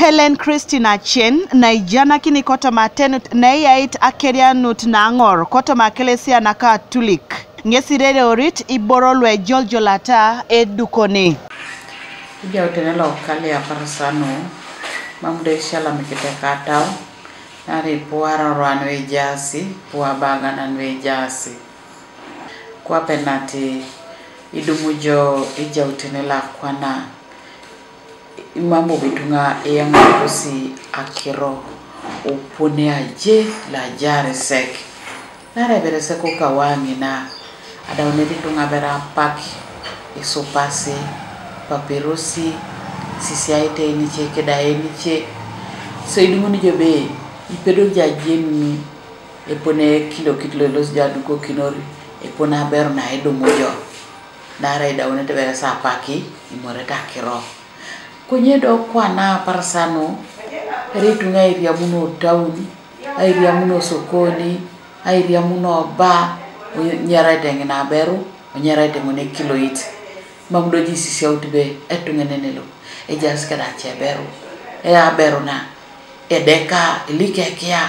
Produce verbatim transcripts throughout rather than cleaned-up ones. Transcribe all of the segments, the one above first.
Ellen Christine Achen, naijanakini kotoma atenut neiyait akerianut naŋor kotoma ekelesia na Katulik. Ŋesi irereorit iboro luejoljolata edukone. Ijautene lokalia parasanu, mam do isialamikite katau, nari ipuarorwa nuejaasi, ipuabagana nuejaasi. Kwape nati idumu jo ijautene lakwana, imam bobo ituŋa iyaŋarosi akiro opone aje lajarisek. Naarai eberesek okawaŋina, adaunete ituŋa bere apak, isupasi, paperosi, sisiaite enice, kidae enice. So iduŋuni jo be, ipedori jo ajenuni, epone ekilokit loelosi jo adukokinor, epone aberu na idumu jo. Naarai idaunete bere sapaki, imorete akiro. Konye do kwana aparasanu, ere ituŋa airiamuno taun, airiamuno sokoni, airiamuno ba, onyaraite ŋina aberu, onyaraite ŋun ekiloit. Mam do jo isisiaut be etuŋanen lo, ejaas keda ace aberu, e aberu na, edeka, ilikekia,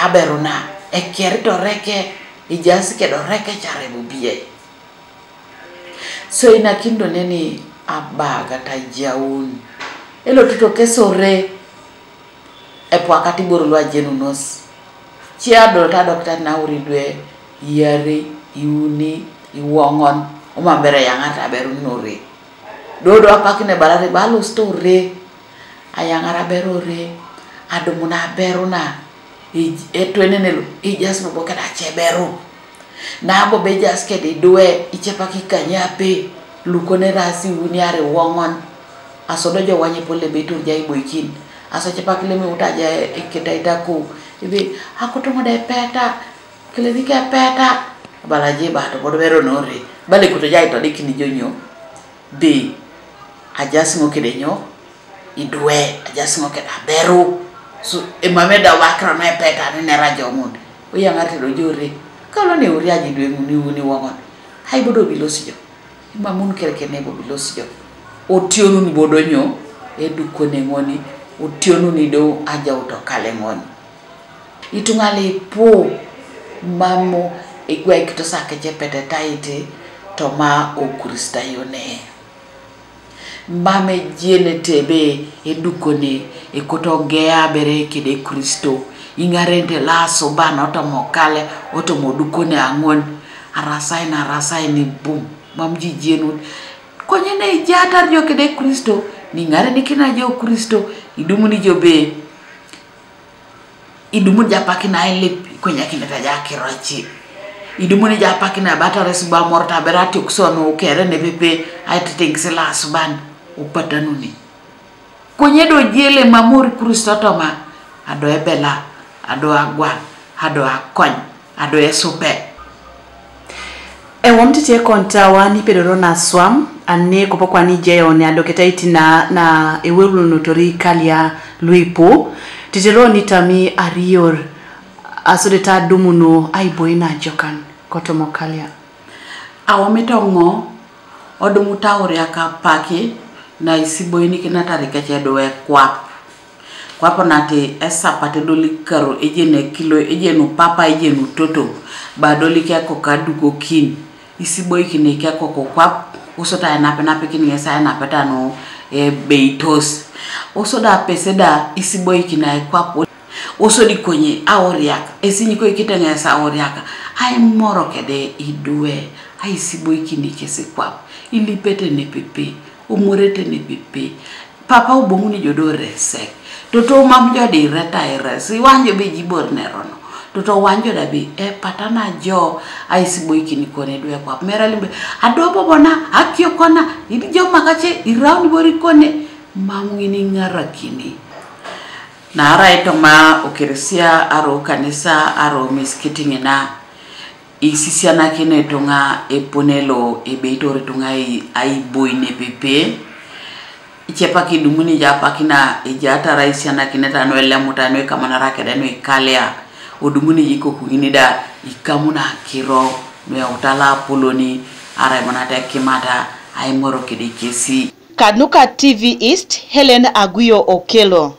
aberu na, ekerito reke, ejaas keda oreke care bobiai. So inakini do neni abagat ajaun. Elotuto kes ore, epwakat iboro luajenunos. Cie adolta adokita nauri dwe, iarei, iuni, iwoŋon, omam bere eyaŋarete aberu ŋin ore. Dodo apak nebalare ba alosit ore, ayaŋar aberu ore, adumun aberu na, ej-, etwenene lo, ejaas bobo keda ace aberu. Nabo be ejaas keda idwe, icepak ikanyape, lukon eraas iuni are iwoŋon, aso do jo wany epol ebe iturja iboikin, aso cepak lemeut aja eketaitako, ebe, akutuŋ da epeta, kilenik epeta, abala je ba topod beronore, bala ekoto ja aitodikin ijo nyo? Be, ajaas ŋo kede nyo? Idwe, ajaas ŋo kede aberu. So, emamei da wakiro na epeta ninera jo ŋun. Oyaŋarete do jo ore, kalo ne ore aje idwe ŋun iuni iwoŋon. Ai bodo bilos jo. Imamun kerekene bo bilos jo. Otionun bodo nyo? Edukone ŋoni, otionun do ajaut okale ŋoni. Ituŋa lipu mam igwaikitos akecepetetait toma Okristayone. Mam ejienete ebe edukone ekoto ogea bere kede Kristo, iŋarenete loasuban otoma okale, otoma odukone aŋon, arasai na arasai nibum, mam jijienut. Konye neijatar jo kede Kristo, niŋarenikina jo Kristo, idumuni jo be, idumun jo apak nailip, ikonyakinete jo akiroci. Idumun jo apak naibatares bo amorot aberu atiokisio nu kere nepepe aiteteŋis loasuban opatanuni. Konye do ejie lo emamori Kristo toma, ado ebela, ado agwal, ado akony, ado esupe. Ewom tete kontawa nipedoro naswam, ane kopokwa nijeyo ne adoketait na, na ewerunotori kalia luipu, tete ro nitami arior, asodete adumuno aiboi najokan, kotomokalia. Awomit oŋo, odumut auriak apaki, na isiboinikinatar kec edu ekwap. Kwap nati esapat edolikaro, ejeni ekilo, ejeni upapa, ejeni utoto, ba adolik ekok adukokin, isiboikin ekekok kwap, usut ainapenapikin ŋes ainapeta nu ebeitos. Usut apese da isiboikin aikwap, usodi konye auriak, esinyikoi kiteŋes auriak, aimoro kede idwe, aisiboikin kesi kwap, ilipete nepepe, umorete nepepe, Papa uboŋuni jo do resek. Toto mam jo de ireta ires. Iwanjo be jibor nerono. Toto wanjo da be epatana jo aisiboikin kone dwe kwap. Mera limbe. Ado bobo na, akio kona, idi jo makache, iraun bori kone. Mam ŋini ŋarakini. Naarai toma okeresia aro kanisa aro miskiti ŋina. Isisianakino ituŋa epone lo ebeitor ituŋa ai-, aiboi nepepe. Icepak idumuni ijo apak na ejaatar aisianakinet anu elemuta anu ikamanara kede nu ikalia. Odumuni ijo ikoku ŋini da ikamun akiro nu euta loapoloni arai manat ekimata aimoro kede kesi. Kanuka T V East, Helen Aguyo Okelo.